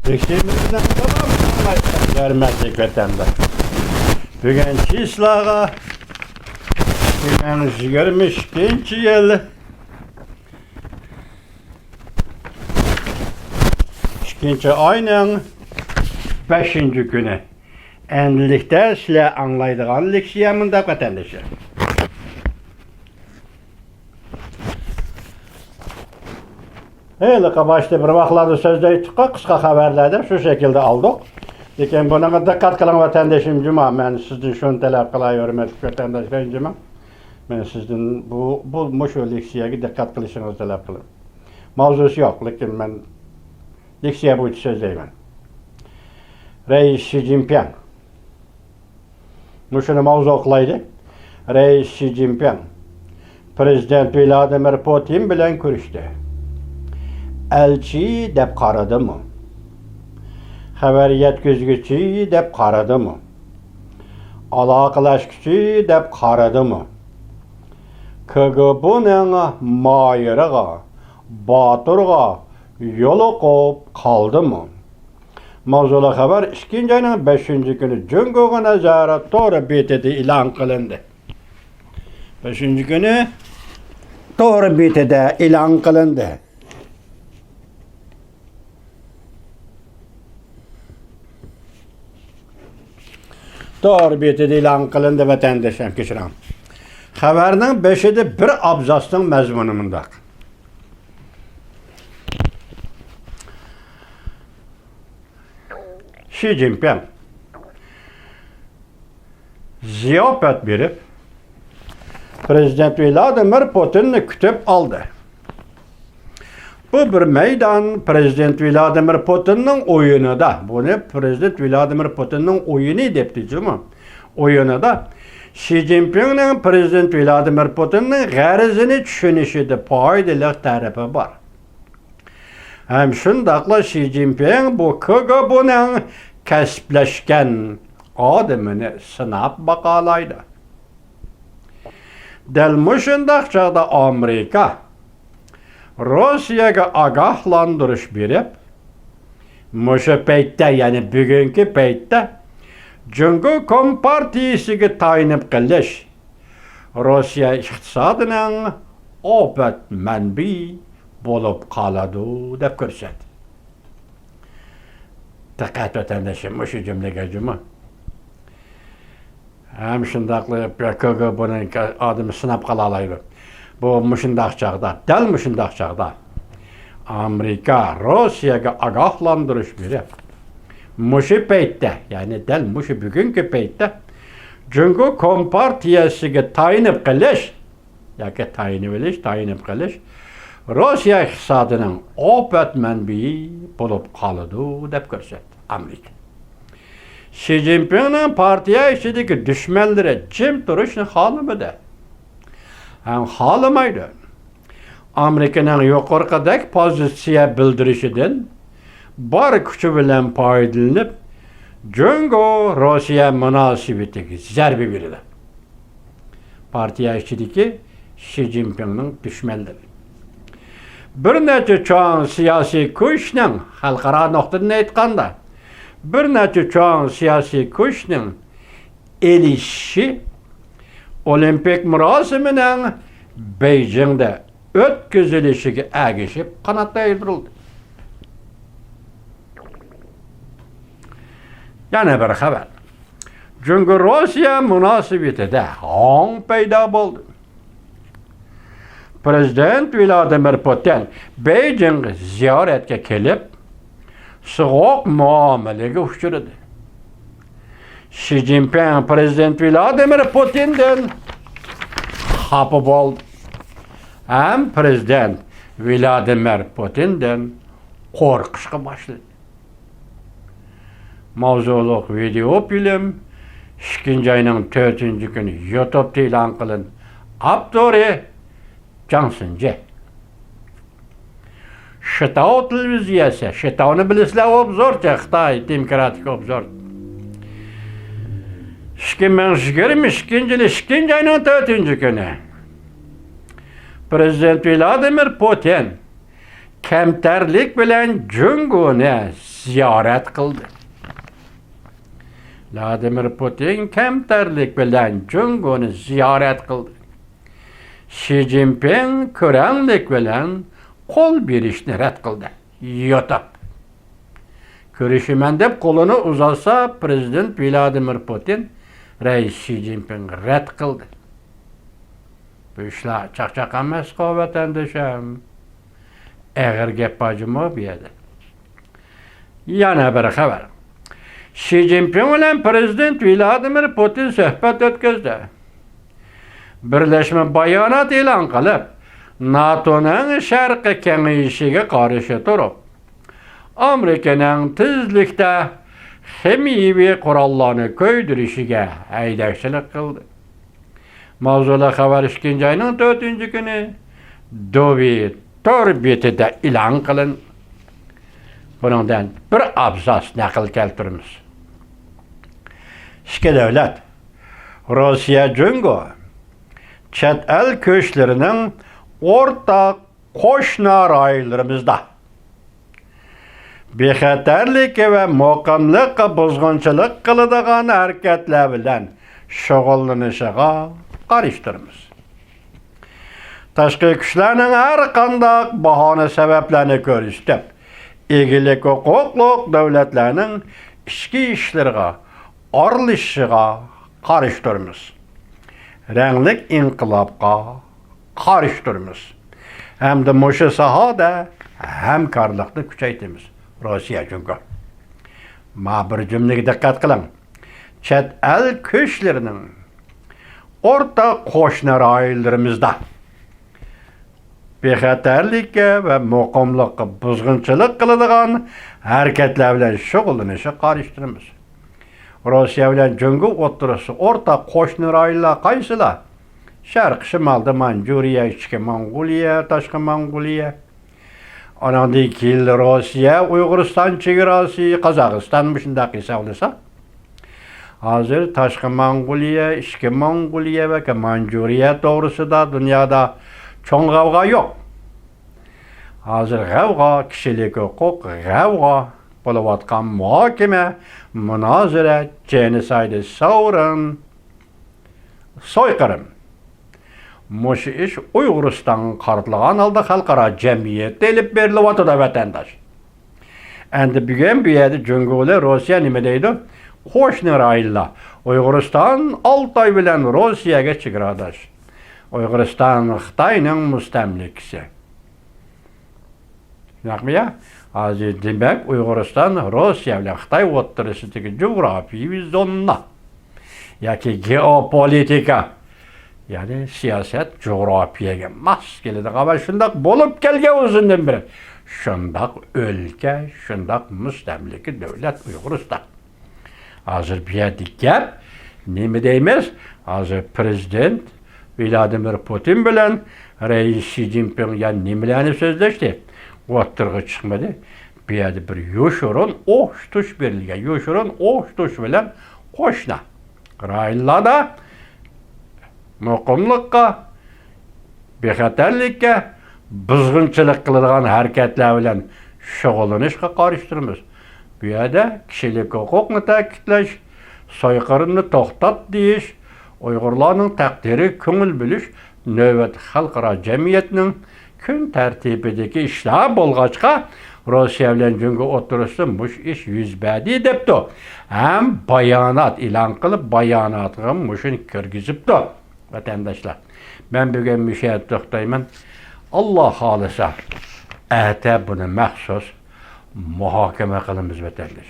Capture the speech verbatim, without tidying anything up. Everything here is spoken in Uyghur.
لېكسىيەمىزنىڭ داۋامىنى ئاڭلايسىز، ھۆرمەتلىك ۋەتەنداش. بۈگۈن چىسلاغا ئىككى مىڭ يىگىرمە ئىككىنچى يىل ئىككىنچى ئاينىڭ بەشىنچى كۈنى. ئەمدىلىكتە سىلەر ئاڭلايدىغان لېكسىيە مۇنداق، ۋەتەنداشلار. ھېلىقى باشتا بىر ۋاقىتلاردا سۆزلەيتتۇققۇ، قىسقا خەۋەرلەر دەپ، شۇ شەكىلدە ئالدۇق. لېكىن بۇنىڭغا دىققەت قىلىڭ، ۋەتەندىشىم جۇما. مەن سىزدىن شۇنى تەلەپ قىلاي، ھۆرمەتلىك ۋەتەنداشلىرىم جۇما. مەن سىزدىن بۇ، بۇ، مۇشۇ لېكسىيەگە دىققەت قىلىشىڭىزنى تەلەپ قىلىمەن. ماۋزۇسى يوق، لېكىن مەن لېكسىيە بويىچە سۆزلەيمەن. رەئىس شى جىنپىڭ. مۇشۇنى ماۋزۇ قىلايلى. رەئىس شى جىنپىڭ پىرېزىدېنت ۋلادىمىر پۇتىن بىلەن كۆرۈشتى. ئەلچى دەپ قارىدىمۇ؟ خەۋەر يەتكۈزگۈچى دەپ قارىدىمۇ؟ ئالاقىلەشكۈچى دەپ قارىدىمۇ؟ كىگبېنىڭ ماھىرىغا، باتۇرغا يولۇقۇپ قالدىمۇ؟ ماۋزۇلۇق خەۋەر ئىككىنچى ئاينىڭ بەشىنچى كۈنى جۇڭگوغا نەزەر تور بېتىدە ئېلان قىلىندى. بەشىنچى كۈنى تور بېتىدە ئېلان قىلىندى. تور بېتىدە ئېلان قىلىندى، ۋەتەنداشلار، كەچۈرۈڭ. خەۋەرنىڭ بېشىدا بىر ئابزاسنىڭ مەزمۇنى مۇنداق. شى جىنپىڭ زىياپەت بېرىپ، پىرېزىدېنت ۋلادىمىر پۇتىننى كۈتۈپ ئالدى. بۇ بىر مەيدان پىرېزىدېنت ۋلادىمىر پۇتىننىڭ ئويۇنىدا، بۇنى پىرېزىدېنت ۋلادىمىر پۇتىننىڭ ئويۇنى دەپتۇ جۇمۇ. ئويۇنىدا شى جىنپىڭنىڭ پىرېزىدېنت ۋلادىمىر پۇتىننىڭ غەرىزىنى چۈشىنىشىدە پايدىلىق تەرىپى بار. ھەم شۇنداقلا شى جىنپىڭ بۇ كىگبېنىڭ كەسىپلەشكەن ئادىمىنى سىناپ باقالايدۇ. دەل مۇشۇنداق چاغدا ئامېرىكا روسىيەگە ئاگاھلاندۇرۇش بېرىپ، مۇشۇ پەيتتە، يەنى بۈگۈنكى پەيتتە جۇڭگو كومپارتىيىسىگە تايىنىپ قېلىش روسىيە ئىقتىسادىنىڭ ئاپەت مەنبىيى بولۇپ قالىدۇ، دەپ كۆرسەتتى. دىققەت، ۋەتەنداشلار، مۇشۇ جۈملىگە جۇمۇ. ھەم شۇنداقلا كىگبېنىڭ ئادىمى سىناپ قالالايدۇ. بۇ مۇشۇنداق چاغدا، دەل مۇشۇنداق چاغدا ئامېرىكا روسىيەگە ئاگاھلاندۇرۇش بېرىپ، مۇشۇ پەيتتە، يەنى دەل مۇشۇ بۈگۈنكى پەيتتە جۇڭگو كومپارتىيەسىگە تايىنىپ قېلىش ياكى تايىنىۋېلىش، تايىنىپ قېلىش روسىيە ئىقتىسادىنىڭ ئاپەت مەنبىيى بولۇپ قالىدۇ، دەپ كۆرسەتتى ئامېرىكا. شى جىنپىڭنىڭ پارتىيە ئىچىدىكى دۈشمەنلىرى جىم تۇرۇشنى خالىمىدى ھەم خالىمايدۇ. ئامېرىكىنىڭ يۇقىرىقىدەك پوزىتسىيە بىلدۈرۈشىدىن بار كۈچى بىلەن پايدىلىنىپ، جۇڭگو روسىيە مۇناسىۋىتىگە زەربە بېرىدۇ. پارتىيە ئىچىدىكى شى جىنپىڭنىڭ دۈشمەنلىرى. بىر نەچچە چوڭ سىياسىي كۈچنىڭ، خەلقئارا نۇقتىدىن ئېيتقاندا، بىر نەچچە چوڭ سىياسىي كۈچنىڭ ئېلىشىشى ئولىمپىك مۇراسىمىنىڭ بېيجىڭدا ئۆتكۈزۈلۈشىگە ئەگىشىپ قانات يايدۇرۇلدى. يەنە بىر خەۋەر. جۇڭگو روسىيە مۇناسىۋىتىدە ھاڭ پەيدا بولدى. پىرېزىدېنت ۋلادىمىر پۇتىن بېيجىڭغا زىيارەتكە كېلىپ، سوغۇق مۇئامىلىگە ئۇچرىدى. شى جىنپىڭ پىرېزىدېنت ۋلادىمىر پۇتىندىن خاپا بولدى ھەم پىرېزىدېنت ۋلادىمىر پۇتىندىن قورقۇشقا باشلىدى. ماۋزۇلۇق ۋىدېئو فىلىم ئىككىنچى ئاينىڭ تۆتىنچى كۈنى يۇتۇبتا ئېلان قىلىندى. ئاپتورى جاڭ سىنجې. شىتاۋ تېلېۋىزىيەسى، شىتاۋنى بىلىسىلەر، ئوبزورچى، خىتاي دېموكراتىك ئوبزور. ئىككى مىڭ يىگىرمە ئىككىنچى يىلى ئىككىنچى ئاينىڭ تۆتىنچى كۈنى پىرېزىدېنت ۋلادىمىر پۇتىن كەمتەرلىك بىلەن جۇڭگونى زىيارەت قىلدى. ۋلادىمىر پۇتىن كەمتەرلىك بىلەن جۇڭگونى زىيارەت قىلدى. شى جىنپىڭ كۆرەڭلىك بىلەن قول بېرىشنى رەت قىلدى. يوتاپ. كۆرۈشىمەن دەپ قولىنى ئۇزاتسا، پىرېزىدېنت ۋلادىمىر پۇتىن رەئىس شى جىنپىڭ رەت قىلدى. بۇ ئىشلار چاقچاق ئەمەسقۇ، ۋەتەندىشىم. ئېغىر گەپ بار جۇمۇ بۇ يەردە. يەنە بىر خەۋەر. شى جىنپىڭ بىلەن پىرېزىدېنت ۋلادىمىر پۇتىن سۆھبەت ئۆتكۈزدى. بىرلەشمە بايانات ئېلان قىلىپ، ناتونىڭ شەرقىي كېڭىيىشىگە قارشى تۇرۇپ، ئامېرىكىنىڭ تېزلىكتە خىمىيەۋى قوراللارنى كۆيدۈرۈشىگە ھەيدەكچىلىك قىلدى. ماۋزۇلۇق خەۋەر ئىككىنچى ئاينىڭ تۆتىنچى كۈنى دۇۋى تور بېتىدە ئېلان قىلىندى. بۇنىڭدىن بىر ئابزاس نەقىل كەلتۈرىمىز. ئىككى دۆلەت، روسىيە، جۇڭگو، چەت ئەل كۈچلىرىنىڭ ئورتاق قوشنا رايونلىرىمىزدا بىخەتەرلىككە ۋە مۇقىملىققا بۇزغۇنچىلىق قىلىدىغان ھەرىكەتلەر بىلەن شۇغۇللىنىشىغا قارشى تۇرىمىز. تاشقى كۈچلەرنىڭ ھەر قانداق باھانە سەۋەبلەرنى كۆرسىتىپ، ئىگىلىك ھوقۇقلۇق دۆلەتلەرنىڭ ئىچكى ئىشلىرىغا ئارىلىشىشىغا قارشى تۇرىمىز. رەڭلىك ئىنقىلابقا قارشى تۇرىمىز. ھەمدە مۇشۇ ساھەدە ھەمكارلىقنى كۈچەيتىمىز. روسىيە، جۇڭگو. ما بىر جۈملىگە دىققەت قىلىڭ. چەت ئەل كۈچلىرىنىڭ ئورتاق قوشنا رايونلىرىمىزدا بىخەتەرلىككە ۋە مۇقىملىققا بۇزغۇنچىلىق قىلىدىغان ھەرىكەتلەر بىلەن شۇغۇللىنىشىغا قارشى تۇرىمىز. روسىيە بىلەن جۇڭگو ئوتتۇرىسىدا ئورتاق قوشنا رايونلار قايسىلار؟ شەرقىي شىمالدا مانجۇرىيە، ئىچكى موڭغۇلىيە، تاشقى موڭغۇلىيە. ئاناندىن كېيىن روسىيە، ئۇيغۇرىستان چېگراسى، قازاقىستان مۇشۇنداق ھېسابلىسا. ھازىر تاشقى موڭغۇلىيە، ئىچكى موڭغۇلىيە ۋە مانجۇرىيە توغرىسىدا دۇنيادا چوڭ غەۋغا يوق. ھازىر غەۋغا، كىشىلىك ھوقۇق غەۋغا بولۇۋاتقان مۇھاكىمە، مۇنازىرە، جېنوسايد، سورۇن، سويقىرىم. مۇشۇ ئىش ئۇيغۇرىستانغا قارىتىلغان ھالدا خەلقئارا جەمئىيەتتە ئېلىپ بېرىلىۋاتىدۇ، ۋەتەنداش. ئەمدى بۈگۈن بۇ يەردە جۇڭگو بىلەن روسىيە نېمە دەيدۇ؟ قوشنا رايونلار. ئۇيغۇرىستان ئالتاي بىلەن روسىيەگە چېگراداش. ئۇيغۇرىستان خىتاينىڭ مۇستەملىكىسى. شۇنداقمۇ يا؟ ھازىر دېمەك، ئۇيغۇرىستان روسىيە بىلەن خىتاي ئوتتۇرىسىدىكى جۇغراپىيىۋى زونا ياكى گېئوپولىتىكا، يەنى سىياسەت جۇغراپىيەگە ماس كېلىدىغان ۋە شۇنداق بولۇپ كەلگەن ئۇزۇندىن بېرى. شۇنداق ئۆلكە، شۇنداق مۇستەملىكە دۆلەت ئۇيغۇرىستان. ھازىر بۇ يەردە گەپ نېمە دەيمىز؟ ھازىر پىرېزىدېنت ۋلادىمىر پۇتىن بىلەن رەئىس شى جىنپىڭ يەنە نېمىلەرنى سۆزلەشتى؟ ئوتتۇرىغا چىقمىدى. بۇ يەردە بىر يوشۇرۇن ئوخشىتىش بېرىلگەن. يوشۇرۇن ئوخشىتىش بىلەن قوشنا رايونلاردا مۇقىملىققا، بىخەتەرلىككە بۇزغۇنچىلىق قىلىدىغان ھەرىكەتلەر بىلەن شۇغۇللىنىشقا قارشى تۇرىمىز. بۇ يەردە كىشىلىك ھوقۇقنى تەكىتلەش، سويقىرىمنى توختات دېيىش، ئۇيغۇرلارنىڭ تەقدىرىگە كۆڭۈل بۆلۈش نۆۋەتتە خەلقئارا جەمئىيەتنىڭ كۈن تەرتىپىدىكى ئىشلار بولغاچقا، روسىيە بىلەن جۇڭگو ئوتتۇرىسىدا مۇشۇ ئىش يۈز بەردى دەپتۇ. ھەم بايانات ئېلان قىلىپ، باياناتىغا مۇشۇنى كىرگۈزۈپتۇ. ۋەتەنداشلار، مەن بۈگۈن مۇشۇ يەردە توختايمەن. ئاللا خالىسا، ئەتە بۇنى مەخسۇس مۇھاكىمە قىلىمىز، ۋەتەنداش.